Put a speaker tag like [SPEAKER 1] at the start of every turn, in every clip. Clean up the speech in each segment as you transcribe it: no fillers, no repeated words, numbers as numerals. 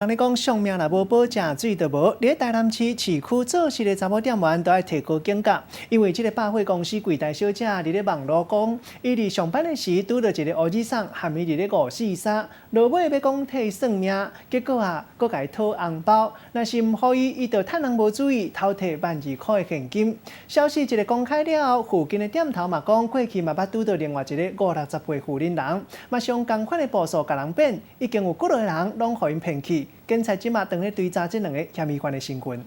[SPEAKER 1] 人咧講性命若無保證，水就無。佇台南市市區做事的查某店員都愛提高警覺，因為這个百貨公司櫃台小姐佇咧網路講，伊佇上班的時拄著一个烏子送，含伊佇咧五四三，落尾欲講替伊算命，結果啊，閣共伊討紅包，若是毋予伊，伊就趁人無注意，偷提12,000箍的現金。消息一个公開了後，附近的店頭嘛講，過去嘛捌拄著另外一个五六十歲婦人人，嘛相仝款的步數共人變，已經有幾落個人攏予𪜶騙去。警察這馬正咧追查這兩个嫌疑犯的身份。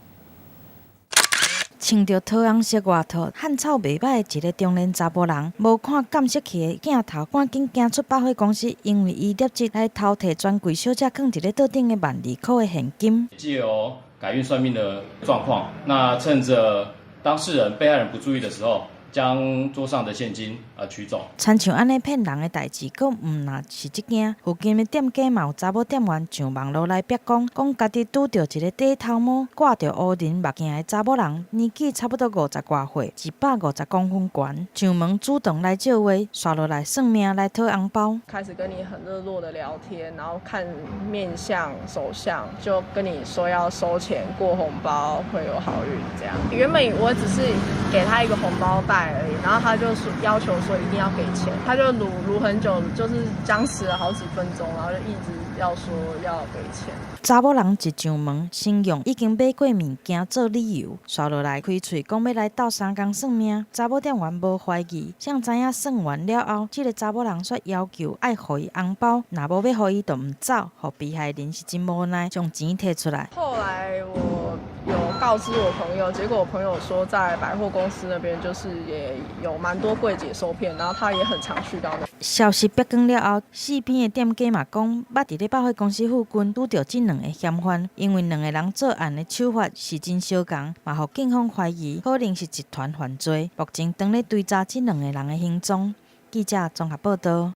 [SPEAKER 2] 穿著桃紅色外套、漢草袂䆀的一个中年查埔人，無看監視器的鏡頭，趕緊行出百貨公司，因為伊立即來偷提專櫃小姐囥佇咧桌頂的12,000箍的現金。
[SPEAKER 3] 藉由改運算命的狀況，那趁著當事人、被害人不注意的時候，將桌上的現金取走。
[SPEAKER 2] 親像按呢騙人的代誌，閣毋但是這件。附近的店家嘛有查某店員上網路來逼講，講家己拄著一个短頭毛、掛著烏人目鏡的查某人，年紀差不多五十外歲，150公分懸，上門主動來借話，紲落來算命來討紅包。
[SPEAKER 4] 開始跟你很熱絡的聊天，然後看面相、手相，就跟你說要收錢過紅包會有好運這樣。原本我只是給他一個紅包袋而已，然後他就說要求說一定要給錢，他就盧盧很久，就是僵持了好幾分鐘，然後就一直要說要給錢。
[SPEAKER 2] 查某人一上門，先用已經買過物件做理由，紲落來開喙講欲來鬥相共算命。查某店員無懷疑，才知影算完了後，這个查某人煞要求愛予伊紅包，若無欲予伊就毋走，予被害人是真無奈，將錢提出來。
[SPEAKER 4] 後來我有告知我朋友，結果我朋友說在百貨公司那邊就是也有蠻多櫃姐受騙，然後他也很常去到那。
[SPEAKER 2] 消息曝光了後，四邊的店家嘛講，捌佇咧百貨公司附近拄著這兩个嫌犯，因為兩个人作案的手法是真相仝，嘛予警方懷疑可能是集團犯罪。目前正咧追查這兩个人的行蹤。記者綜合報道。